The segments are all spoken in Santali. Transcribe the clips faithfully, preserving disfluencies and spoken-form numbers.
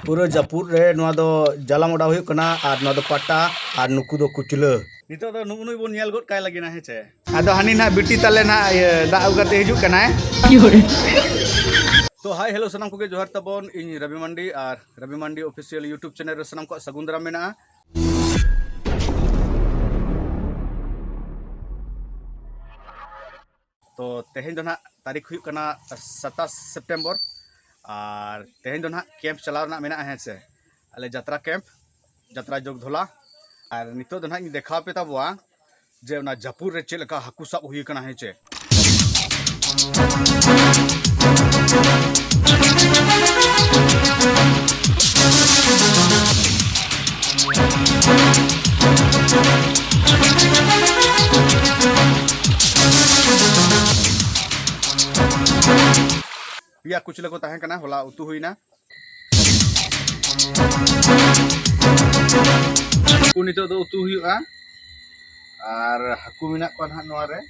ᱯᱩᱨᱟᱹ ᱡᱟᱹᱯᱩᱫ ᱨᱮ ᱱᱚᱣᱟ ᱫᱚ ᱡᱟᱞᱟᱢ ᱚᱰᱟᱣ ᱦᱩᱭᱩᱜ ᱠᱟᱱᱟ, ᱟᱨ ᱱᱚᱣᱟ ᱫᱚ ᱯᱟᱴᱟ, ᱟᱨ ᱱᱩᱠᱩ ᱫᱚ ᱠᱩᱪᱞᱟᱹ᱾ ᱱᱤᱛᱚᱜ ᱫᱚ ᱱᱩᱜᱼᱩ ᱱᱩᱭ ᱵᱚᱱ ᱧᱮᱞ ᱜᱚᱫ ᱠᱟᱭ ᱞᱟᱹᱜᱤᱫ ᱱᱟ, ᱦᱮᱸ ᱪᱮ? ᱟᱫᱚ ᱦᱟᱹᱱᱤ ᱱᱟᱦᱟᱜ ᱵᱤᱴᱤ ᱛᱟᱞᱮ ᱱᱟᱦᱟᱜ ᱤᱭᱟᱹ ᱫᱟᱜ ᱟᱹᱜᱩ ᱠᱟᱛᱮ ᱦᱤᱡᱩᱜ ᱠᱟᱱᱟᱭ᱾ ᱛᱚ, ᱦᱟᱭ, ᱦᱮᱞᱳ, ᱥᱟᱱᱟᱢ ᱠᱚᱜᱮ ᱡᱚᱦᱟᱨ ᱛᱟᱵᱚᱱ᱾ ᱤᱧ ᱨᱚᱵᱤ ᱢᱟᱱᱰᱤ, ᱟᱨ ᱨᱚᱵᱤ ᱢᱟᱱᱰᱤ ᱚᱯᱷᱤᱥᱤᱭᱟᱞ YouTube ᱪᱮᱱᱮᱞ ᱨᱮ ᱥᱟᱱᱟᱢ ᱠᱚᱣᱟᱜ ᱥᱟᱹᱜᱩᱱ ᱫᱟᱨᱟᱢ ᱢᱮᱱᱟᱜᱼᱟ᱾ ᱛᱚ, ᱛᱮᱦᱮᱧ ᱫᱚ ᱱᱟᱦᱟᱜ ᱛᱟᱹᱨᱤᱠᱷ ᱦᱩᱭᱩᱜ ᱠᱟᱱᱟ ᱥᱟᱛᱟᱥ ᱥᱮᱯᱴᱮᱢᱵᱚᱨ, ᱟᱨ ᱛᱮᱦᱮᱧ ᱫᱚ ᱱᱟᱦᱟᱜ ᱠᱮᱢᱯ ᱪᱟᱞᱟᱣ ᱨᱮᱱᱟᱜ ᱢᱮᱱᱟᱜᱼᱟ, ᱦᱮᱸ ᱥᱮ, ᱟᱞᱮ ᱡᱟᱛᱨᱟ ᱠᱮᱢᱯ, ᱡᱟᱛᱨᱟ ᱡᱚᱜᱽᱫᱷᱚᱞᱟ᱾ ᱟᱨ ᱱᱤᱛᱚᱜ ᱫᱚ ᱱᱟᱦᱟᱜ ᱤᱧ ᱫᱮᱠᱷᱟᱣ ᱟᱯᱮ ᱛᱟᱵᱚᱣᱟ ᱡᱮ ᱚᱱᱟ ᱡᱟᱹᱯᱩᱫ ᱨᱮ ᱪᱮᱫ ᱞᱮᱠᱟ ᱦᱟᱹᱠᱩ ᱥᱟᱵ ᱦᱩᱭ ᱠᱟᱱᱟ, ᱦᱮᱸ ᱪᱮ᱾ ᱯᱮᱭᱟ ᱠᱩᱪᱞᱟᱹ ᱠᱚ ᱛᱟᱦᱮᱸ ᱠᱟᱱᱟ, ᱦᱚᱞᱟ ᱩᱛᱩ ᱦᱩᱭᱱᱟ᱾ ᱦᱟᱹᱠᱩ ᱱᱤᱛᱚᱜ ᱫᱚ ᱩᱛᱩ ᱦᱩᱭᱩᱜᱼᱟ᱾ ᱟᱨ ᱦᱟᱹᱠᱩ ᱢᱮᱱᱟᱜ ᱠᱚᱣᱟ ᱱᱟᱦᱟᱜ ᱱᱚᱣᱟ ᱨᱮ᱾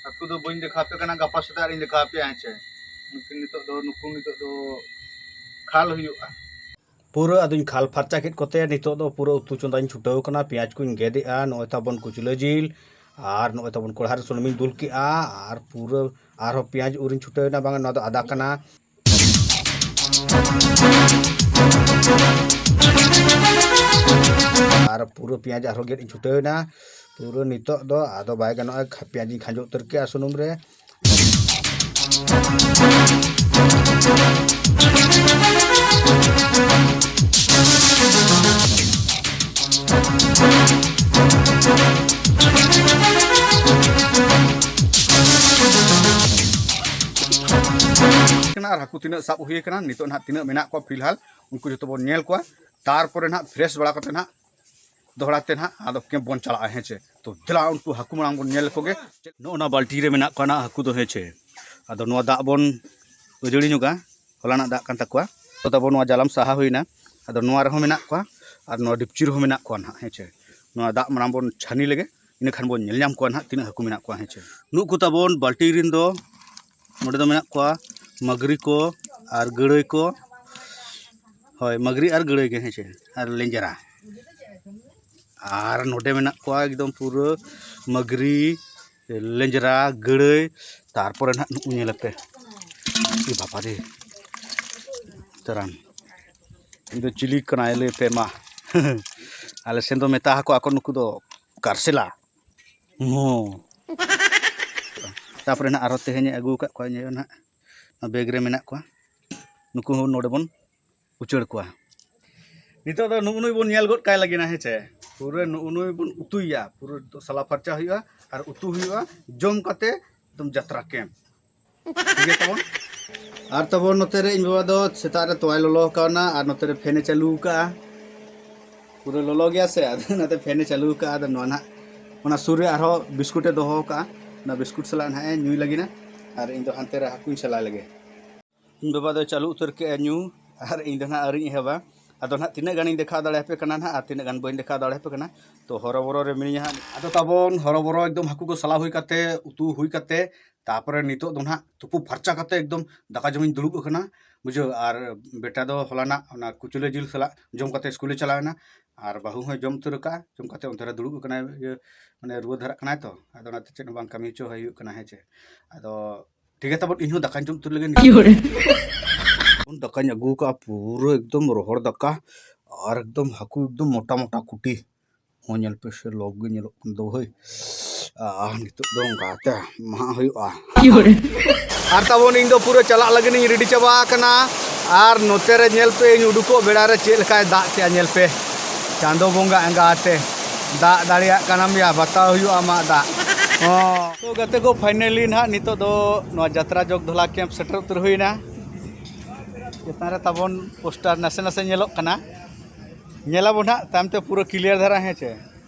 ᱦᱟᱹᱠᱩ ᱫᱚ ᱵᱟᱹᱧ ᱫᱮᱠᱷᱟᱣ ᱟᱯᱮ ᱠᱟᱱᱟ, ᱜᱟᱯᱟ ᱥᱮᱛᱟᱜ ᱨᱤᱧ ᱫᱮᱠᱷᱟᱣ ᱟᱯᱮᱭᱟ, ᱦᱮᱸ ᱪᱮ᱾ ᱱᱩᱠᱤᱱ ᱱᱤᱛᱚᱜ ᱫᱚ, ᱱᱩᱠᱩ ᱱᱤᱛᱚᱜ ᱫᱚ ᱠᱷᱟᱞ ᱦᱩᱭᱩᱜᱼᱟ᱾ ᱯᱩᱨᱟᱹ ᱟᱫᱚᱧ ᱠᱷᱟᱞ ᱯᱷᱟᱨᱪᱟ ᱠᱮᱫ ᱠᱚᱛᱮ ᱱᱤᱛᱚᱜ ᱫᱚ ᱯᱩᱨᱟᱹ ᱩᱛᱩ ᱪᱚᱸᱫᱟᱧ ᱪᱷᱩᱴᱟᱹᱣ ᱠᱟᱱᱟ᱾ ᱯᱮᱸᱭᱟᱡᱽ ᱠᱚᱧ ᱜᱮᱫ ᱮᱜᱼᱟ, ᱱᱚᱜᱼᱚᱭ ᱛᱟᱵᱚᱱ ᱠᱩᱪᱞᱟᱹ ᱡᱤᱞ, ᱟᱨ ᱱᱚᱜᱼᱚᱭ ᱛᱟᱵᱚᱱ ᱠᱚᱲᱦᱟ ᱨᱮ ᱥᱩᱱᱩᱢᱤᱧ ᱫᱩᱞ ᱠᱮᱜᱼᱟ, ᱟᱨ ᱯᱩᱨᱟᱹ ᱟᱨᱦᱚᱸ ᱯᱮᱸᱭᱟᱡᱽ ᱩᱨᱤᱧ ᱪᱷᱩᱴᱟᱹᱣ ᱮᱱᱟ᱾ ᱵᱟᱝ, ᱱᱚᱣᱟ ᱫᱚ ᱟᱫᱟ ᱠᱟᱱᱟ᱾ ᱟᱨ ᱯᱩᱨᱟᱹ ᱯᱮᱸᱭᱟᱡᱽ ᱟᱨᱦᱚᱸ ᱜᱮᱫ ᱤᱧ ᱪᱷᱩᱴᱟᱹᱣ ᱮᱱᱟ᱾ ᱯᱩᱨᱟᱹ ᱱᱤᱛᱚᱜ ᱫᱚ ᱟᱫᱚ ᱵᱟᱭ ᱜᱟᱱᱚᱜᱼᱟ, ᱠᱷᱟ-, ᱯᱮᱸᱭᱟᱡᱽ ᱤᱧ ᱠᱷᱟᱸᱡᱚ ᱩᱛᱟᱹᱨ ᱠᱮᱜᱼᱟ ᱥᱩᱱᱩᱢ ᱨᱮ᱾ ᱟᱨ ᱦᱟᱹᱠᱩ ᱛᱤᱱᱟᱹᱜ ᱥᱟᱵ ᱦᱩᱭ ᱟᱠᱟᱱᱟ, ᱱᱤᱛᱚᱜ ᱱᱟᱦᱟᱜ ᱛᱤᱱᱟᱹᱜ ᱢᱮᱱᱟᱜ ᱠᱚᱣᱟ ᱯᱷᱤᱞᱦᱟᱞ, ᱩᱱᱠᱩ ᱡᱚᱛᱚ ᱵᱚᱱ ᱧᱮᱞ ᱠᱚᱣᱟ᱾ ᱛᱟᱨᱯᱚᱨᱮ ᱱᱟᱦᱟᱜ ᱯᱷᱨᱮᱥ ᱵᱟᱲᱟ ᱠᱟᱛᱮ ᱱᱟᱦᱟᱜ ᱫᱚᱦᱲᱟ ᱛᱮ ᱱᱟᱦᱟᱜ ᱟᱫᱚ ᱠᱮᱢᱯ ᱵᱚᱱ ᱪᱟᱞᱟᱜᱼᱟ, ᱦᱮᱸ ᱪᱮ᱾ ᱛᱚ ᱫᱮᱞᱟ, ᱩᱱᱠᱩ ᱦᱟᱹᱠᱩ ᱢᱟᱲᱟᱝ ᱵᱚᱱ ᱧᱮᱞ ᱞᱮᱠᱚ ᱜᱮ᱾ ᱱᱚᱜᱼᱚ ᱱᱟ ᱵᱟᱹᱞᱴᱤ ᱨᱮ ᱢᱮᱱᱟᱜ ᱠᱚᱣᱟ ᱱᱟᱦᱟᱜ ᱦᱟᱹᱠᱩ ᱫᱚ, ᱦᱮᱸ ᱪᱮ᱾ ᱟᱫᱚ ᱱᱚᱣᱟ ᱫᱟᱜ ᱵᱚᱱ ᱟᱹᱡᱟᱹᱲᱤ ᱧᱚᱜᱟ, ᱦᱚᱞᱟᱱᱟᱜ ᱫᱟᱜ ᱠᱟᱱ ᱛᱟᱠᱚᱣᱟ᱾ ᱛᱚ ᱛᱟᱵᱚ ᱱᱚᱣᱟ ᱡᱟᱞᱟᱢ ᱥᱟᱦᱟ ᱦᱩᱭᱱᱟ᱾ ᱟᱫᱚ ᱱᱚᱣᱟ ᱨᱮᱦᱚᱸ ᱢᱮᱱᱟᱜ ᱠᱚᱣᱟ, ᱟᱨ ᱱᱚᱣᱟ ᱰᱤᱯᱪᱤ ᱨᱮᱦᱚᱸ ᱢᱮᱱᱟᱜ ᱠᱚᱣᱟ ᱱᱟᱦᱟᱜ, ᱦᱮᱸ ᱪᱮ᱾ ᱱᱚᱣᱟ ᱫᱟᱜ ᱢᱟᱲᱟᱝ ᱵᱚᱱ ᱪᱷᱟᱱᱤ ᱞᱮᱜᱮ, ᱤᱱᱟᱹ ᱠᱷᱟᱱ ᱵᱚᱱ ᱧᱮᱞ ᱧᱟᱢ ᱠᱚᱣᱟ ᱱᱟᱦᱟᱜ ᱛᱤᱱᱟᱹᱜ ᱦᱟᱹᱠᱩ ᱢᱮᱱᱟᱜ ᱠᱚᱣᱟ, ᱦᱮᱸ ᱪᱮ᱾ ᱱᱩᱠᱩ ᱛᱟᱵᱚᱱ ᱵᱟᱹᱞᱴᱤ ᱨᱤᱱ ᱫᱚ ᱱᱚᱰᱮ ᱫᱚ ᱢᱮᱱᱟᱜ ᱠᱚᱣᱟ ᱢᱟᱹᱜᱽᱨᱤ ᱠᱚ, ᱟᱨ ᱜᱟᱹᱲᱟᱹᱭ ᱠᱚ, ᱦᱳᱭ, ᱢᱟᱹᱜᱽᱨᱤ ᱟᱨ ᱜᱟᱹᱲᱟᱹᱭ ᱜᱮ, ᱦᱮᱸ ᱪᱮ, ᱟᱨ ᱞᱮᱸᱡᱽᱨᱟ᱾ ᱟᱨ ᱱᱚᱰᱮ ᱢᱮᱱᱟᱜ ᱠᱚᱣᱟ ᱮᱠᱫᱚᱢ ᱯᱩᱨᱟᱹ ᱢᱟᱹᱜᱽᱨᱤ, ᱞᱮᱸᱡᱽᱨᱟ, ᱜᱟᱹᱲᱟᱹᱭ, ᱛᱟᱨᱯᱚᱨᱮ ᱱᱟᱦᱟᱜ ᱱᱩᱠᱩ ᱧᱮᱞ ᱟᱯᱮ᱾ ᱮ ᱵᱟᱵᱟ ᱨᱮ, ᱛᱟᱨᱟᱱ᱾ ᱤᱧ ᱫᱚ ᱪᱤᱞᱤ ᱠᱟᱱᱟᱭ ᱞᱟᱹᱭ ᱯᱮ ᱢᱟ᱾ ᱟᱞᱮ ᱥᱮᱱ ᱫᱚ ᱢᱮᱛᱟ ᱟᱠᱚ ᱟᱠᱚ ᱱᱩᱠᱩ ᱫᱚ ᱠᱟᱨᱥᱮᱞᱟ᱾ ᱦᱚᱸ᱾ ᱛᱟᱨᱯᱚᱨᱮ ᱱᱟᱦᱟᱜ ᱟᱨᱦᱚᱸ ᱛᱮᱦᱮᱧ ᱟᱹᱜᱩ ᱟᱠᱟᱫ ᱠᱚᱣᱟ, ᱧᱮᱞ ᱱᱟᱦᱟᱜ ᱱᱚᱣᱟ ᱵᱮᱜᱽ ᱨᱮ ᱢᱮᱱᱟᱜ ᱠᱚᱣᱟ᱾ ᱱᱩᱠᱩ ᱦᱚᱸ ᱱᱚᱰᱮ ᱵᱚᱱ ᱩᱪᱟᱹᱲ ᱠᱚᱣᱟ᱾ ᱱᱤᱛᱚᱜ ᱫᱚ ᱱᱩᱜᱼᱩ ᱱᱩᱭ ᱵᱚᱱ ᱧᱮᱞ ᱜᱚᱫ ᱠᱟᱭ ᱞᱟᱹᱜᱤᱫ ᱱᱟ, ᱦᱮᱸ ᱪᱮ? ᱯᱩᱨᱟᱹ ᱱᱩᱜᱼᱩ ᱱᱩᱭ ᱵᱚᱱ ᱩᱛᱩᱭᱮᱭᱟ, ᱯᱩᱨᱟᱹ ᱱᱤᱛᱚᱜ ᱥᱟᱞᱟ ᱯᱷᱟᱨᱪᱟ ᱦᱩᱭᱩᱜᱼᱟ ᱟᱨ ᱩᱛᱩ ᱦᱩᱭᱩᱜᱼᱟ, ᱡᱚᱢ ᱠᱟᱛᱮ ᱮᱠᱫᱚᱢ ᱡᱟᱛᱨᱟ ᱠᱮᱢᱯ᱾ ᱴᱷᱤᱠ ᱜᱮᱭᱟ ᱛᱟᱵᱚᱱ᱾ ᱟᱨ ᱛᱟᱵᱚᱱ ᱱᱚᱛᱮ ᱨᱮ ᱤᱧ ᱵᱟᱵᱟ ᱫᱚ ᱥᱮᱛᱟᱜ ᱨᱮ ᱛᱚᱣᱟᱭ ᱞᱚᱞᱚ ᱟᱠᱟᱣᱱᱟ ᱟᱨ ᱱᱚᱛᱮ ᱨᱮ ᱯᱷᱮᱱ ᱮ ᱪᱟᱹᱞᱩ ᱟᱠᱟᱫᱼᱟ᱾ ᱯᱩᱨᱟᱹ ᱞᱚᱞᱚ ᱜᱮᱭᱟ ᱥᱮ, ᱟᱫᱚ ᱚᱱᱟᱛᱮ ᱯᱷᱮᱱ ᱮ ᱪᱟᱹᱞᱩ ᱟᱠᱟᱫᱼᱟ᱾ ᱟᱫᱚ ᱱᱚᱣᱟ ᱱᱟᱦᱟᱜ ᱚᱱᱟ ᱥᱩᱨ ᱨᱮ ᱟᱨᱦᱚᱸ ᱵᱤᱥᱠᱩᱴ ᱮ ᱫᱚᱦᱚ ᱟᱠᱟᱫᱼᱟ, ᱚᱱᱟ ᱵᱤᱥᱠᱩᱴ ᱥᱟᱞᱟᱜ ᱱᱟᱦᱟᱜ ᱮ ᱧᱩᱭ ᱞᱟᱹᱜᱤᱫ ᱱᱟ᱾ ᱟᱨ ᱤᱧ ᱫᱚ ᱦᱟᱱᱛᱮ ᱨᱮ ᱦᱟᱹᱠᱩᱧ ᱥᱟᱞᱟᱭ ᱞᱟᱹᱜᱤᱫ᱾ ᱤᱧ ᱵᱟᱵᱟ ᱫᱚᱭ ᱪᱟᱹᱞᱩ ᱩᱛᱟᱹᱨ ᱠᱮᱫᱼᱟ ᱧᱩ, ᱟᱨ ᱤᱧ ᱫᱚ ᱱᱟᱦᱟᱜ ᱟᱹᱣᱨᱤᱧ ᱮᱦᱚᱵᱟ᱾ ᱟᱫᱚ ᱱᱟᱦᱟᱜ ᱛᱤᱱᱟᱹᱜ ᱜᱟᱱᱤᱧ ᱫᱮᱠᱷᱟᱣ ᱫᱟᱲᱮᱭᱟᱯᱮ ᱠᱟᱱᱟ ᱱᱟᱦᱟᱜ ᱟᱨ ᱛᱤᱱᱟᱹᱜ ᱜᱟᱱ ᱵᱟᱹᱧ ᱫᱮᱠᱷᱟᱣ ᱫᱟᱲᱮᱭᱟᱯᱮ ᱠᱟᱱᱟ, ᱛᱚ ᱦᱚᱨᱚᱵᱚᱨᱚ ᱨᱮ ᱢᱤᱱᱟᱹᱧᱟ ᱦᱟᱸᱜ᱾ ᱟᱫᱚ ᱛᱟᱵᱚᱱ ᱦᱚᱨᱚᱵᱚᱨᱚ ᱮᱠᱫᱚᱢ ᱦᱟᱹᱠᱩ ᱠᱚ ᱥᱟᱞᱟ ᱦᱩᱭ ᱠᱟᱛᱮ, ᱩᱛᱩ ᱦᱩᱭ ᱠᱟᱛᱮ, ᱛᱟᱨᱯᱚᱨᱮ ᱱᱤᱛᱚᱜ ᱫᱚ ᱱᱟᱦᱟᱜ ᱛᱩᱯᱩ ᱯᱷᱟᱨᱪᱟ ᱠᱟᱛᱮ ᱮᱠᱫᱚᱢ ᱫᱟᱠᱟ ᱡᱚᱢᱤᱧ ᱫᱩᱲᱩᱵ ᱟᱠᱟᱱᱟ, ᱵᱩᱡᱷᱟᱹᱣ᱾ ᱟᱨ ᱵᱮᱴᱟ ᱫᱚ ᱦᱚᱞᱟᱱᱟᱜ ᱚᱱᱟ ᱠᱩᱪᱞᱟᱹ ᱡᱤᱞ ᱥᱟᱞᱟᱜ ᱡᱚᱢ ᱠᱟᱛᱮ ᱥᱠᱩᱞᱮ ᱪᱟᱞᱟᱣ ᱮᱱᱟ, ᱟᱨ ᱵᱟᱹᱦᱩ ᱦᱚᱸᱭ ᱡᱚᱢ ᱩᱛᱟᱹᱨ ᱟᱠᱟᱫᱼᱟ, ᱡᱚᱢ ᱠᱟᱛᱮ ᱚᱱᱛᱮ ᱨᱮ ᱫᱩᱲᱩᱵ ᱟᱠᱟᱱᱟᱭ, ᱤᱭᱟᱹ, ᱢᱟᱱᱮ ᱨᱩᱣᱟᱹ ᱫᱷᱟᱨᱟᱜ ᱠᱟᱱᱟᱭ ᱛᱚ, ᱟᱫᱚ ᱚᱱᱟᱛᱮ ᱪᱮᱫ ᱦᱚᱸ ᱵᱟᱝ ᱠᱟᱹᱢᱤ ᱦᱚᱪᱚ ᱦᱩᱭᱩᱜ ᱠᱟᱱᱟ, ᱦᱮᱸ ᱪᱮ᱾ ᱟᱫᱚ ᱴᱷᱤᱠ ᱜᱮᱭᱟ ᱛᱟᱵᱚᱱ, ᱤᱧ ᱦᱚᱸ ᱫᱟᱠᱟᱧ ᱡᱚᱢ ᱩᱛᱟᱹᱨ ᱞᱮᱜᱮ᱾ ᱫᱟᱠᱟᱧ ᱟᱹᱜᱩ ᱟᱠᱟᱫᱼᱟ, ᱯᱩᱨᱟᱹ ᱮᱠᱫᱚᱢ ᱨᱚᱦᱚᱲ ᱫᱟᱠᱟ ᱟᱨ ᱮᱠᱫᱚᱢ ᱦᱟᱹᱠᱩ ᱮᱠᱫᱚᱢ ᱢᱚᱴᱟ ᱢᱚᱴᱟ ᱠᱩᱴᱤ᱾ ᱦᱚᱸ, ᱧᱮᱞ ᱯᱮ ᱥᱮ, ᱞᱚᱠ ᱜᱮ ᱧᱮᱞᱚᱜ ᱠᱟᱱ ᱫᱚ ᱵᱷᱟᱹᱭ᱾ ᱟᱨ ᱱᱤᱛᱚᱜ ᱫᱚ ᱚᱱᱠᱟᱛᱮ ᱢᱟᱦᱟ ᱦᱩᱭᱩᱜᱼᱟ᱾ ᱟᱨ ᱛᱟᱵᱚᱱ ᱤᱧ ᱫᱚ ᱯᱩᱨᱟᱹ ᱪᱟᱞᱟᱜ ᱞᱟᱹᱜᱤᱫ ᱤᱧ ᱨᱮᱰᱤ ᱪᱟᱵᱟ ᱟᱠᱟᱱᱟ᱾ ᱟᱨ ᱱᱚᱛᱮ ᱨᱮ ᱧᱮᱞ ᱯᱮ, ᱤᱧ ᱩᱰᱩᱠᱚᱜ ᱵᱮᱲᱟ ᱨᱮ ᱪᱮᱫ ᱞᱮᱠᱟᱭ ᱫᱟᱜ ᱠᱮᱜᱼᱟ, ᱧᱮᱞ ᱯᱮ᱾ ᱪᱟᱸᱫᱚ ᱵᱚᱸᱜᱟ ᱮᱸᱜᱟᱛᱮ ᱫᱟᱜ ᱫᱟᱲᱮᱭᱟᱜ ᱠᱟᱱᱟᱢ ᱭᱟ, ᱵᱟᱛᱟᱣ ᱦᱩᱭᱩᱜᱼᱟ ᱟᱢᱟᱜ ᱫᱟᱜ᱾ ᱦᱚᱸ᱾ ᱛᱚ ᱜᱟᱛᱮ ᱠᱚ, finally ᱱᱟᱦᱟᱜ ᱱᱤᱛᱚᱜ ᱫᱚ ᱱᱚᱣᱟ ᱡᱟᱛᱨᱟ ᱡᱚᱜᱽ ᱫᱷᱚᱞᱟ ᱠᱮᱢᱯ ᱥᱮᱴᱮᱨ ᱩᱛᱟᱹᱨ ᱦᱩᱭᱱᱟ᱾ ᱪᱮᱛᱟᱱ ᱨᱮ ᱛᱟᱵᱚᱱ ᱯᱳᱥᱴᱟᱨ ᱱᱟᱥᱮ ᱱᱟᱥᱮ ᱧᱮᱞᱚᱜ ᱠᱟᱱᱟ, ᱧᱮᱞᱟᱵᱚᱱ ᱦᱟᱸᱜ ᱛᱟᱭᱚᱢ ᱛᱮ ᱯᱩᱨᱟᱹ clear ᱫᱷᱟᱨᱟ, ᱦᱮᱸ ᱪᱮ?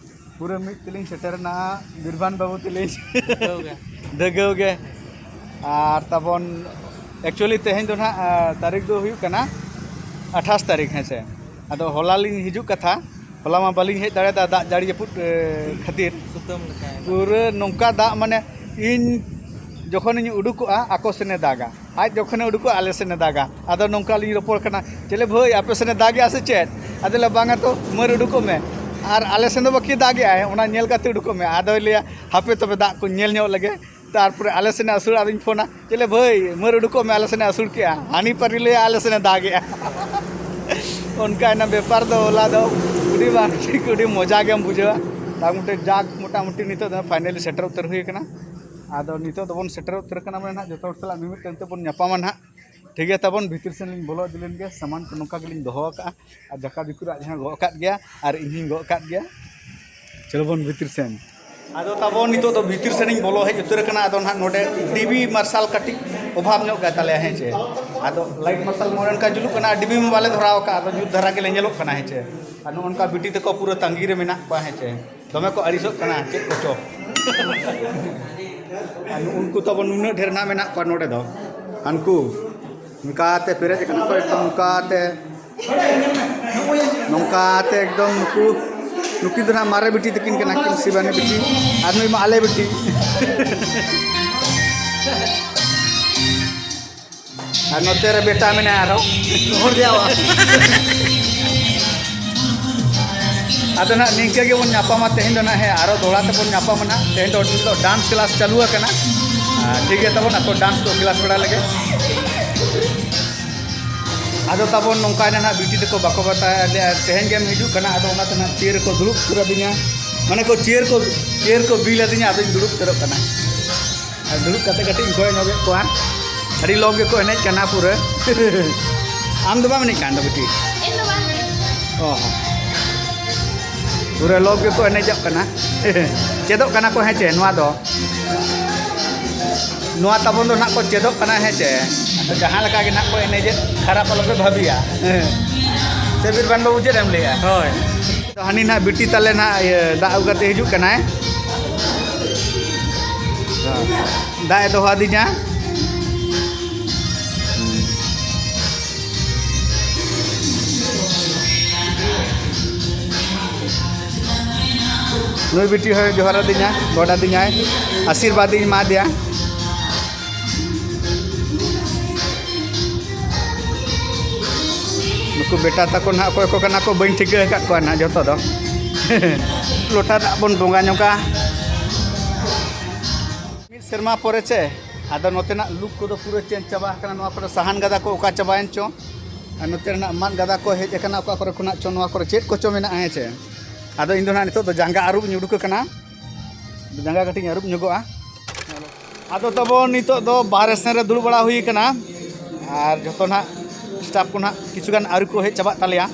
ᱯᱩᱨᱟᱹ ᱢᱤᱫ ᱛᱮᱞᱤᱧ ᱥᱮᱴᱮᱨ ᱮᱱᱟ ᱵᱤᱨᱵᱷᱟᱱ ᱵᱟᱹᱵᱩ ᱛᱮᱞᱤᱧ᱾ ᱫᱷᱟᱹᱜᱟᱹᱣ ᱜᱮ᱾ ᱫᱷᱟᱹᱜᱟᱹᱣ ᱜᱮ᱾ ᱟᱨ ᱛᱟᱵᱚᱱ actually ᱛᱮᱦᱮᱧ ᱫᱚ ᱱᱟᱦᱟᱜ, ᱟ, ᱛᱟᱹᱨᱤᱠᱷ ᱫᱚ ᱦᱩᱭᱩᱜ ᱠᱟᱱᱟ ᱟᱴᱷᱟᱥ ᱛᱟᱹᱨᱤᱠᱷ, ᱦᱮᱸ ᱥᱮ? ᱟᱫᱚ ᱦᱚᱞᱟ ᱞᱤᱧ ᱦᱤᱡᱩᱜ ᱠᱟᱛᱷᱟ, ᱦᱚᱞᱟ ᱢᱟ ᱵᱟᱹᱞᱤᱧ ᱦᱮᱡ ᱫᱟᱲᱮᱭᱟᱫᱟ ᱫᱟᱜ ᱡᱟᱹᱲᱤ ᱡᱟᱹᱯᱩᱫ, ᱮ, ᱠᱷᱟᱹᱛᱤᱨ᱾ ᱥᱩᱛᱟᱹᱢ ᱞᱮᱠᱟ᱾ ᱯᱩᱨᱟᱹ ᱱᱚᱝᱠᱟ ᱫᱟᱜ, ᱢᱟᱱᱮ ᱤᱧ ᱡᱚᱠᱷᱚᱱᱤᱧ ᱩᱰᱩᱠᱚᱜᱼᱟ, ᱟᱠᱚ ᱥᱮᱱᱮ ᱫᱟᱜᱟ, ᱟᱡ ᱡᱚᱠᱷᱚᱱᱮ ᱩᱰᱩᱠᱚᱜᱼᱟ, ᱟᱞᱮ ᱥᱮᱱᱮ ᱫᱟᱜᱟ᱾ ᱟᱫᱚ ᱱᱚᱝᱠᱟ ᱞᱤᱧ ᱨᱚᱯᱚᱲ ᱠᱟᱱᱟ, "ᱪᱮᱞᱮ ᱵᱷᱟᱹᱭ, ᱟᱯᱮ ᱥᱮᱱᱮ ᱫᱟᱜᱮᱜᱼᱟ ᱥᱮ ᱪᱮᱫ?" ᱟᱫᱚ ᱞᱮ, "ᱵᱟᱝᱟ ᱛᱚ, ᱢᱟᱹᱨ ᱩᱰᱩᱠᱚᱜ ᱢᱮ, ᱟᱨ ᱟᱞᱮ ᱥᱮᱱ ᱫᱚ ᱵᱟᱹᱠᱤ ᱫᱟᱜᱮᱜᱼᱟᱭ, ᱚᱱᱟ ᱧᱮᱞ ᱠᱟᱛᱮ ᱩᱰᱩᱠᱚᱜ ᱢᱮ᱾" ᱟᱫᱚᱭ ᱞᱟᱹᱭᱟ, "ᱦᱟᱯᱮ ᱛᱚᱵᱮ ᱫᱟᱜ ᱠᱚᱧ ᱧᱮᱞ ᱧᱚᱜ ᱞᱮᱜᱮ, ᱛᱟᱨᱯᱚᱨᱮ ᱟᱞᱮ ᱥᱮᱱᱮ ᱟᱹᱥᱩᱲᱟ, ᱟᱫᱚᱧ ᱯᱷᱳᱱᱟ, ᱪᱮᱞᱮ ᱵᱷᱟᱹᱭ, ᱢᱟᱹᱨ ᱩᱰᱩᱠᱚᱜ ᱢᱮ, ᱟᱞᱮ ᱥᱮᱱᱮ ᱟᱹᱥᱩᱲ ᱠᱮᱜᱼᱟ, ᱦᱟᱹᱱᱤ ᱯᱟᱹᱨᱤ ᱞᱟᱹᱭᱟ ᱟᱞᱮ ᱥᱮᱱᱮ ᱫᱟᱜᱮᱜᱼᱟ᱾" ᱚᱱᱠᱟᱭᱮᱱᱟ ᱵᱮᱯᱟᱨ ᱫᱚ᱾ ᱦᱚᱞᱟ ᱫᱚ ᱟᱹᱰᱤ ᱵᱟᱝ ᱴᱷᱤᱠ, ᱟᱹᱰᱤ ᱢᱚᱡᱟ ᱜᱮᱢ ᱵᱩᱡᱷᱟᱹᱣᱟ᱾ ᱛᱟᱨ ᱢᱚᱫᱽᱫᱷᱮ ᱡᱟᱠ, ᱢᱚᱴᱟᱢᱩᱴᱤ ᱱᱤᱛᱚᱜ ᱫᱚ finally ᱥᱮᱴᱮᱨ ᱩᱛᱟᱹᱨ ᱦᱩᱭ ᱟᱠᱟᱱᱟ᱾ ᱟᱫᱚ ᱱᱤᱛᱚᱜ ᱫᱚᱵᱚᱱ ᱥᱮᱴᱮᱨ ᱩᱛᱟᱹᱨ ᱟᱠᱟᱱᱟ, ᱢᱟᱱᱮ ᱱᱟᱦᱟᱜ ᱡᱚᱛᱚ ᱦᱚᱲ ᱥᱟᱞᱟᱜ ᱢᱤᱢᱤᱫ ᱴᱟᱝ ᱛᱮᱵᱚᱱ ᱧᱟᱯᱟᱢᱟ ᱱᱟᱦᱟᱜ᱾ ᱴᱷᱤᱠ ᱜᱮᱭᱟ, ᱛᱟᱵᱚᱱ ᱵᱷᱤᱛᱤᱨ ᱥᱮᱱ ᱞᱤᱧ ᱵᱚᱞᱚ ᱤᱫᱤ ᱞᱮᱱ ᱜᱮ᱾ ᱥᱟᱢᱟᱱ ᱠᱚ ᱱᱚᱝᱠᱟ ᱜᱮᱞᱤᱧ ᱫᱚᱦᱚ ᱟᱠᱟᱫᱼᱟ, ᱟᱨ ᱡᱟᱠᱟ ᱵᱤᱠᱩᱨᱟᱜ ᱡᱟᱦᱟᱸ ᱜᱚᱜ ᱟᱠᱟᱫ ᱜᱮᱭᱟ, ᱟᱨ ᱤᱧ ᱦᱚᱸᱧ ᱜᱚᱜ ᱟᱠᱟᱫ ᱜᱮᱭᱟ᱾ ᱪᱚᱞᱚ ᱵᱚᱱ ᱵᱷᱤᱛᱤᱨ ᱥᱮᱱ᱾ ᱟᱫᱚ ᱛᱟᱵᱚᱱ ᱱᱤᱛᱚᱜ ᱫᱚ ᱵᱷᱤᱛᱤᱨ ᱥᱮᱱᱤᱧ ᱵᱚᱞᱚ ᱦᱮᱡ ᱩᱛᱟᱹᱨ ᱟᱠᱟᱱᱟ᱾ ᱟᱫᱚ ᱱᱟᱦᱟᱜ ᱱᱚᱰᱮ ᱰᱤᱵᱤ ᱢᱟᱨᱥᱟᱞ ᱠᱟᱹᱴᱤᱡ ᱚᱵᱷᱟᱵᱽ ᱧᱚᱜ ᱜᱮ ᱛᱟᱞᱮᱭᱟ, ᱦᱮᱸ ᱪᱮ? ᱟᱫᱚ ᱞᱟᱭᱤᱴ ᱢᱟᱨᱥᱟᱞ ᱱᱚᱰᱮ ᱚᱱᱠᱟ ᱡᱩᱞᱩᱜ ᱠᱟᱱᱟ, ᱰᱤᱵᱤ ᱢᱟ ᱵᱟᱞᱮ ᱫᱷᱚᱨᱟᱣ ᱟᱠᱟᱫ, ᱟᱫᱚ ᱧᱩᱛ ᱫᱷᱟᱨᱟ ᱜᱮᱞᱮ ᱧᱮᱞᱚᱜ ᱠᱟᱱᱟ, ᱦᱮᱸ ᱪᱮ? ᱟᱨ ᱱᱚᱜᱼᱚ ᱱᱚᱝᱠᱟ ᱵᱤᱴᱤ ᱛᱟᱠᱚ ᱯᱩᱨᱟᱹ ᱛᱟᱺᱜᱤ ᱨᱮ ᱢᱮᱱᱟᱜ ᱠᱚᱣᱟ, ᱦᱮᱸ ᱪᱮ? ᱫᱚᱢᱮ ᱠᱚ ᱟᱹᱲᱤᱥᱚᱜ ᱠᱟᱱᱟ ᱪᱮᱫ ᱠᱚᱪᱚ᱾ ᱟᱨ ᱩᱱᱠᱩ ᱛᱟᱵᱚᱱ ᱱᱩᱱᱟᱹᱜ ᱰᱷᱮᱨ ᱱᱟᱜ ᱢᱮᱱᱟᱜ ᱠᱚᱣᱟ ᱱᱚᱰᱮ ᱫᱚ᱾ ᱦᱟᱱᱠᱩ ᱱᱚᱝᱠᱟᱛᱮ ᱯᱮᱨᱮᱡ ᱟᱠᱟᱱᱟ ᱠᱚ, ᱮᱠᱫᱚᱢ ᱱᱚᱝᱠᱟᱛᱮ, ᱱᱚᱝᱠᱟᱛᱮ ᱮᱠᱫᱚᱢ ᱱᱩᱠᱩ, ᱱᱩᱠᱤᱱ ᱫᱚ ᱱᱟᱜ ᱢᱟᱨᱮ ᱵᱤᱴᱤ ᱛᱟᱹᱠᱤᱱ ᱠᱟᱱᱟ ᱠᱤᱱ, ᱥᱤᱵᱟᱱᱤ ᱵᱤᱴᱤ, ᱟᱨ ᱱᱩᱭ ᱢᱟ ᱟᱞᱮ ᱵᱤᱴᱤ᱾ ᱟᱨ ᱱᱚᱛᱮ ᱨᱮ ᱵᱮᱴᱟ ᱢᱮᱱᱟᱭᱟ ᱟᱨᱦᱚᱸ᱾ ᱦᱚᱲ ᱡᱟᱣᱟ᱾ ᱟᱫᱚ ᱱᱟᱜ ᱱᱤᱝᱠᱟᱹ ᱜᱮᱵᱚᱱ ᱧᱟᱯᱟᱢᱟ ᱛᱮᱦᱮᱧ ᱫᱚ ᱱᱟᱜ, ᱦᱮᱸ, ᱟᱨᱚ ᱫᱚᱦᱲᱟ ᱛᱮᱵᱚᱱ ᱧᱟᱯᱟᱢᱟ ᱱᱟᱜ᱾ ᱛᱮᱦᱮᱧ ᱫᱚ, ᱱᱤᱛᱚᱜ dance class ᱪᱟᱹᱞᱩ ᱟᱠᱟᱱᱟ᱾ ᱟᱨ ᱴᱷᱤᱠ ᱜᱮᱭᱟ ᱛᱟᱵᱚᱱ, ᱟᱠᱚ dance ᱠᱚ class ᱵᱟᱲᱟ ᱞᱮᱜᱮ᱾ ᱟᱫᱚ ᱛᱟᱵᱚᱱ ᱱᱚᱝᱠᱟᱭᱱᱟ ᱱᱟᱜ, ᱵᱤᱴᱤ ᱛᱟᱠᱚ ᱵᱟᱠᱚ ᱵᱟᱛᱟᱭᱟ ᱞᱮᱭᱟ, ᱛᱮᱦᱮᱧ ᱜᱮᱢ ᱦᱤᱡᱩᱜ ᱠᱟᱱᱟ᱾ ᱟᱫᱚ ᱚᱱᱟᱛᱮ ᱱᱟᱜ chair ᱨᱮᱠᱚ ᱫᱩᱲᱩᱵ ᱩᱛᱟᱹᱨ ᱟᱹᱫᱤᱧᱟ, ᱢᱟᱱᱮ ᱠᱚ chair ᱠᱚ, chair ᱠᱚ ᱵᱤᱞ ᱟᱹᱫᱤᱧᱟ, ᱟᱫᱚᱧ ᱫᱩᱲᱩᱵ ᱩᱛᱟᱹᱨᱚᱜ ᱠᱟᱱᱟ᱾ ᱟᱨ ᱫᱩᱲᱩᱵ ᱠᱟᱛᱮ ᱠᱟᱹᱴᱤᱡ ᱤᱧ ᱠᱚᱭᱚᱜ ᱧᱚᱜᱮᱫ ᱠᱚᱣᱟ, ᱟᱹᱰᱤ ᱞᱚᱠ ᱜᱮᱠᱚ ᱮᱱᱮᱡ ᱠᱟᱱᱟ ᱯᱩᱨᱟᱹ᱾ ᱟᱢ ᱫᱚ ᱵᱟᱢ ᱮᱱᱮᱡ ᱠᱟᱱ ᱫᱚ ᱵᱤᱴᱤ? ᱤᱧ ᱫᱚ ᱵᱟᱝ ᱜᱮ᱾ ᱚ ᱦᱚᱸ᱾ ᱯᱩᱨᱟᱹ ᱞᱚᱠ ᱜᱮᱠᱚ ᱮᱱᱮᱡᱚᱜ ᱠᱟᱱᱟ᱾ ᱪᱮᱫᱚᱜ ᱠᱟᱱᱟ ᱠᱚ, ᱦᱮᱸ ᱪᱮ? ᱱᱚᱣᱟ ᱫᱚ, ᱱᱚᱣᱟ ᱛᱟᱵᱚᱱ ᱫᱚ ᱱᱟᱜ ᱠᱚ ᱪᱮᱫᱚᱜ ᱠᱟᱱᱟ, ᱦᱮᱸ ᱪᱮ? ᱟᱫᱚ ᱡᱟᱦᱟᱸ ᱞᱮᱠᱟ ᱜᱮ ᱱᱟᱜ ᱠᱚ ᱮᱱᱮᱡᱮᱫ, ᱠᱷᱟᱨᱟᱯ ᱟᱞᱚᱯᱮ ᱵᱷᱟᱹᱵᱤᱭᱟ᱾ ᱦᱮᱸ᱾ ᱥᱮ ᱵᱤᱨᱵᱟᱱ ᱵᱟᱹᱵᱩ, ᱪᱮᱫ ᱮᱢ ᱞᱟᱹᱭᱟ? ᱦᱳᱭ᱾ ᱛᱚ ᱦᱟᱹᱱᱤ ᱱᱟᱜ ᱵᱤᱴᱤ ᱛᱟᱞᱮ ᱱᱟᱜ, ᱤᱭᱟᱹ, ᱫᱟᱜ ᱟᱹᱜᱩ ᱠᱟᱛᱮ ᱦᱤᱡᱩᱜ ᱠᱟᱱᱟᱭ᱾ ᱫᱟᱜ ᱮ ᱫᱚᱦᱚ ᱟᱹᱫᱤᱧᱟ᱾ ᱱᱩᱭ ᱵᱤᱴᱤ ᱦᱚᱸᱭ ᱡᱚᱦᱟᱨ ᱟᱹᱫᱤᱧᱟ, ᱜᱚᱰ ᱟᱹᱫᱤᱧᱟᱭ, ᱟᱥᱤᱨᱵᱟᱫᱽ ᱤᱧ ᱮᱢᱟ ᱫᱮᱭᱟ᱾ ᱠᱚ ᱵᱮᱴᱟ ᱛᱟᱠᱚ ᱱᱟᱦᱟᱜ ᱚᱠᱚᱭ ᱠᱚ ᱠᱟᱱᱟ ᱠᱚ, ᱵᱟᱹᱧ ᱴᱷᱤᱠᱟᱹ ᱟᱠᱟᱫ ᱠᱚᱣᱟ ᱱᱟᱦᱟᱜ ᱡᱚᱛᱚ ᱫᱚ᱾ ᱞᱚᱴᱟ ᱫᱟᱜ ᱵᱚᱱ ᱵᱚᱸᱜᱟ ᱧᱚᱜᱟ᱾ ᱢᱤᱫ ᱥᱮᱨᱢᱟ ᱯᱚᱨᱮ ᱪᱮ, ᱟᱫᱚ ᱱᱚᱛᱮᱱᱟᱜ ᱞᱩᱠ ᱠᱚᱫᱚ ᱯᱩᱨᱟᱹ ᱪᱮᱧᱡᱽ ᱪᱟᱵᱟ ᱟᱠᱟᱱᱟ᱾ ᱱᱚᱣᱟ ᱠᱚᱨᱮ ᱥᱟᱦᱟᱱ ᱜᱟᱫᱟ ᱠᱚ ᱚᱠᱟ ᱪᱟᱵᱟᱭᱮᱱ ᱪᱚ, ᱟᱨ ᱱᱚᱛᱮ ᱨᱮᱱᱟᱜ ᱢᱟᱫ ᱜᱟᱫᱟ ᱠᱚ ᱦᱮᱡ ᱟᱠᱟᱱᱟ ᱚᱠᱟ ᱠᱚᱨᱮ ᱠᱷᱚᱱᱟᱜ ᱪᱚ, ᱱᱚᱣᱟ ᱠᱚᱨᱮ ᱪᱮᱫ ᱠᱚᱪᱚ ᱢᱮᱱᱟᱜᱼᱟ, ᱦᱮᱸ ᱪᱮ᱾ ᱟᱫᱚ ᱤᱧ ᱫᱚ ᱱᱟᱦᱟᱜ ᱱᱤᱛᱚᱜ ᱫᱚ ᱡᱟᱸᱜᱟ ᱟᱹᱨᱩᱵ ᱤᱧ ᱩᱰᱩᱠ ᱟᱠᱟᱱᱟ, ᱡᱟᱸᱜᱟ ᱠᱟᱹᱴᱤᱡ ᱤᱧ ᱟᱹᱨᱩᱵ ᱧᱚᱜᱚᱜᱼᱟ᱾ ᱟᱫᱚ ᱛᱟᱵᱚᱱ ᱱᱤᱛᱚᱜ ᱫᱚ ᱵᱟᱦᱨᱮ ᱥᱮᱱ ᱨᱮ ᱫᱩᱲᱩᱵ ᱵᱟᱲᱟ ᱦᱩᱭ ᱟᱠᱟᱱᱟ, ᱟᱨ ᱡᱚᱛᱚ ᱱᱟᱦᱟᱜ ᱥᱴᱟᱯ ᱠᱚ ᱱᱟᱦᱟᱜ ᱠᱤᱪᱷᱩ ᱜᱟᱱ ᱟᱹᱣᱨᱤ ᱠᱚ ᱦᱮᱡ ᱪᱟᱵᱟᱜ ᱛᱟᱞᱮᱭᱟ,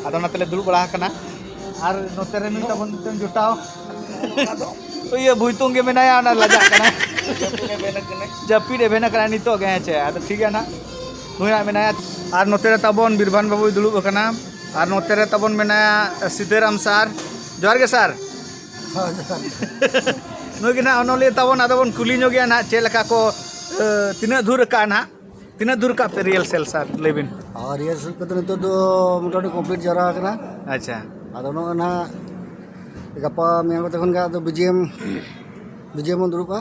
ᱟᱫᱚ ᱚᱱᱟ ᱛᱮᱞᱮ ᱫᱩᱲᱩᱵ ᱵᱟᱲᱟ ᱟᱠᱟᱱᱟ᱾ ᱟᱨ ᱱᱚᱛᱮ ᱨᱮ ᱱᱩᱭ ᱛᱟᱵᱚᱱ ᱢᱤᱫᱴᱮᱱ ᱡᱚᱴᱟᱣ, ᱤᱭᱟᱹ ᱵᱷᱩᱭᱛᱩᱝ ᱜᱮ ᱢᱮᱱᱟᱭᱟ, ᱚᱱᱟ ᱞᱟᱡᱟᱜ ᱠᱟᱱᱟᱭ᱾ ᱡᱟᱹᱯᱤᱫ ᱮ ᱵᱷᱮᱱ ᱟᱠᱟᱱᱟ ᱱᱤᱛᱚᱜ ᱜᱮ, ᱦᱮᱸ ᱪᱮ᱾ ᱟᱫᱚ ᱴᱷᱤᱠ ᱜᱮᱭᱟ ᱱᱟᱦᱟᱜ, ᱱᱩᱭ ᱦᱟᱸᱜ ᱢᱮᱱᱟᱭᱟ᱾ ᱟᱨ ᱱᱚᱛᱮ ᱨᱮ ᱛᱟᱵᱚᱱ ᱵᱤᱨᱵᱷᱟᱱ ᱵᱟᱹᱵᱩᱭ ᱫᱩᱲᱩᱵ ᱟᱠᱟᱱᱟ, ᱟᱨ ᱱᱚᱛᱮ ᱨᱮ ᱛᱟᱵᱚᱱ ᱢᱮᱱᱟᱭᱟ ᱥᱤᱛᱟᱹᱨᱟᱢ ᱥᱟᱨ᱾ ᱡᱚᱦᱟᱨ ᱜᱮ ᱥᱟᱨ᱾ ᱦᱳᱭ, ᱡᱚᱦᱟᱨ ᱜᱮ᱾ ᱱᱩᱭ ᱜᱮ ᱱᱟᱦᱟᱜ ᱚᱱᱚᱞᱤᱭᱟᱹ ᱛᱟᱵᱚᱱ, ᱟᱫᱚ ᱵᱚᱱ ᱠᱩᱞᱤ ᱧᱚᱜᱮᱭᱟ ᱱᱟᱦᱟᱜ ᱪᱮᱫ ᱞᱮᱠᱟ ᱠᱚ, ᱮ, ᱛᱤᱱᱟᱹᱜ ᱫᱷᱩᱨ ᱟᱠᱟᱜᱼᱟ ᱱᱟᱦᱟᱜ, ᱛᱤᱱᱟᱹᱜ ᱫᱷᱩᱨ ᱟᱠᱟᱜ ᱯᱮ ᱨᱤᱦᱟᱨᱥᱮᱞ ᱥᱟᱨ, ᱞᱟᱹᱭ ᱵᱤᱱ? ᱟᱨ ᱨᱤᱦᱟᱨᱥᱮᱞ ᱠᱚᱫᱚ ᱱᱤᱛᱚᱜ ᱫᱚ ᱢᱚᱴᱟᱢᱩᱴᱤ ᱠᱚᱢᱯᱞᱤᱴ ᱡᱟᱣᱨᱟ ᱟᱠᱟᱱᱟ᱾ ᱟᱪᱪᱷᱟ᱾ ᱟᱫᱚ ᱱᱚᱜᱼᱚᱭ ᱱᱟᱦᱟᱜ ᱜᱟᱯᱟ ᱢᱮᱭᱟᱝ ᱠᱚᱛᱮ ᱠᱷᱚᱱ ᱜᱮ ᱟᱫᱚ ᱵᱤᱡᱤᱮᱢ, ᱵᱤᱡᱤᱮᱢ ᱵᱚᱱ ᱫᱩᱲᱩᱵᱼᱟ᱾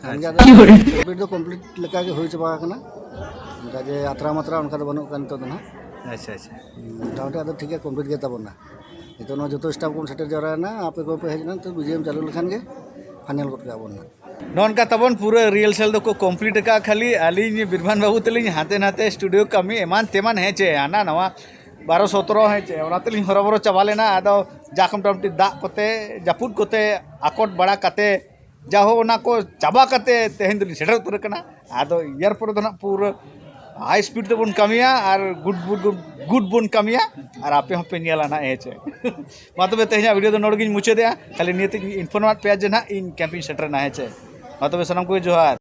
ᱠᱷᱟᱱ ᱜᱮ ᱟᱪᱪᱷᱟ᱾ ᱟᱫᱚ ᱠᱚᱢᱯᱞᱤᱴ ᱫᱚ ᱠᱚᱢᱯᱞᱤᱴ ᱞᱮᱠᱟ ᱜᱮ ᱦᱩᱭ ᱪᱟᱵᱟ ᱟᱠᱟᱱᱟ᱾ ᱚᱱᱠᱟ ᱡᱮ ᱟᱛᱨᱟ ᱢᱟᱛᱨᱟ ᱚᱱᱠᱟ ᱫᱚ ᱵᱟᱹᱱᱩᱜ ᱠᱟᱱ ᱱᱤᱛᱚᱜ ᱫᱚ ᱱᱟᱦᱟᱜ᱾ ᱟᱪᱪᱷᱟ, ᱟᱪᱪᱷᱟ᱾ ᱢᱚᱴᱟᱢᱩᱴᱤ ᱟᱫᱚ ᱴᱷᱤᱠ ᱜᱮ ᱠᱚᱢᱯᱞᱤᱴ ᱜᱮ ᱛᱟᱵᱚᱱᱟ᱾ ᱱᱤᱛᱚᱜ ᱱᱚᱣᱟ ᱡᱚᱛᱚ ᱥᱴᱟᱯ ᱠᱚᱵᱚᱱ ᱥᱮᱴᱮᱨ ᱡᱟᱣᱨᱟᱭᱮᱱᱟ, ᱟᱯᱮ ᱠᱚᱯᱮ ᱦᱮᱡ ᱮᱱᱟ, ᱱᱤᱛᱚᱜ ᱢᱤᱭᱩᱡᱤᱭᱟᱢ ᱪᱟᱹᱞᱩ ᱞᱮᱠᱷᱟᱱ ᱜᱮ ᱯᱷᱟᱭᱱᱮᱞ ᱜᱚᱫ ᱠᱟᱜᱼᱟ ᱵᱚᱱ ᱱᱟᱦᱟᱜ᱾ ᱱᱚᱜᱼᱚ ᱱᱚᱝᱠᱟ ᱛᱟᱵᱚᱱ ᱯᱩᱨᱟᱹ ᱨᱤᱦᱟᱨᱥᱮᱞ ᱫᱚᱠᱚ ᱠᱚᱢᱯᱞᱤᱴ ᱟᱠᱟᱫᱼᱟ, ᱠᱷᱟᱹᱞᱤ ᱟᱹᱞᱤᱧ ᱵᱤᱨᱵᱷᱟᱱ ᱵᱟᱹᱵᱩ ᱛᱟᱹᱞᱤᱧ ᱦᱟᱱᱛᱮ ᱱᱟᱛᱮ ᱥᱴᱩᱰᱤᱭᱳ ᱠᱟᱹᱢᱤ ᱮᱢᱟᱱ ᱛᱮᱢᱟᱱ, ᱦᱮᱸ ᱪᱮ, ᱦᱟᱱᱟ ᱱᱟᱣᱟ ᱵᱟᱨᱚ ᱥᱚᱛᱨᱚ, ᱦᱮᱸ ᱪᱮ, ᱚᱱᱟ ᱛᱮᱞᱤᱧ ᱦᱚᱨᱚᱵᱚᱨᱚ ᱪᱟᱵᱟ ᱞᱮᱱᱟ᱾ ᱟᱫᱚ ᱡᱟᱠ ᱢᱚᱴᱟᱢᱩᱴᱤ ᱫᱟᱜ ᱠᱚᱛᱮ, ᱡᱟᱹᱯᱩᱫ ᱠᱚᱛᱮ ᱟᱠᱚᱴ ᱵᱟᱲᱟ ᱠᱟᱛᱮ, ᱡᱟᱦᱳ, ᱚᱱᱟ ᱠᱚ ᱪᱟᱵᱟ ᱠᱟᱛᱮ ᱛᱮᱦᱮᱧ ᱫᱚᱞᱤᱧ ᱥᱮᱴᱮᱨ ᱩᱛᱟᱹᱨ ᱟᱠᱟᱱᱟ᱾ ᱟᱫᱚ ᱤᱭᱟᱨ ᱯᱚᱨᱮ ᱫᱚ ᱱᱟᱜ ᱯᱩᱨᱟᱹ ᱦᱟᱭ ᱥᱯᱤᱰ ᱛᱮᱵᱚᱱ ᱠᱟᱹᱢᱤᱭᱟ ᱟᱨ ᱜᱩᱰ ᱵᱩᱰ, ᱜᱩᱰ ᱵᱚᱱ ᱠᱟᱹᱢᱤᱭᱟ, ᱟᱨ ᱟᱯᱮ ᱦᱚᱸᱯᱮ ᱧᱮᱞᱟ ᱱᱟᱜ, ᱦᱮᱸ ᱪᱮ᱾ ᱢᱟ ᱛᱚᱵᱮ ᱛᱮᱦᱮᱧᱟᱜ ᱵᱷᱤᱰᱤᱭᱳ ᱫᱚ ᱱᱚᱰᱮ ᱜᱤᱧ ᱢᱩᱪᱟᱹᱫᱮᱜᱼᱟ᱾ ᱠᱷᱟᱹᱞᱤ ᱱᱤᱭᱟᱹ ᱛᱮᱧ ᱤᱱᱯᱷᱚᱨᱢ ᱟᱫ ᱯᱮᱭᱟ ᱡᱮ ᱱᱟᱜ ᱤᱧ ᱠᱮᱢᱯ ᱤᱧ ᱥᱮᱴᱮᱨᱮᱱᱟ, ᱦᱮᱸ ᱪᱮ᱾ ᱢᱟ ᱛᱚᱵᱮ ᱥᱟᱱᱟᱢ ᱠᱚᱜᱮ ᱡᱚᱦᱟᱨ᱾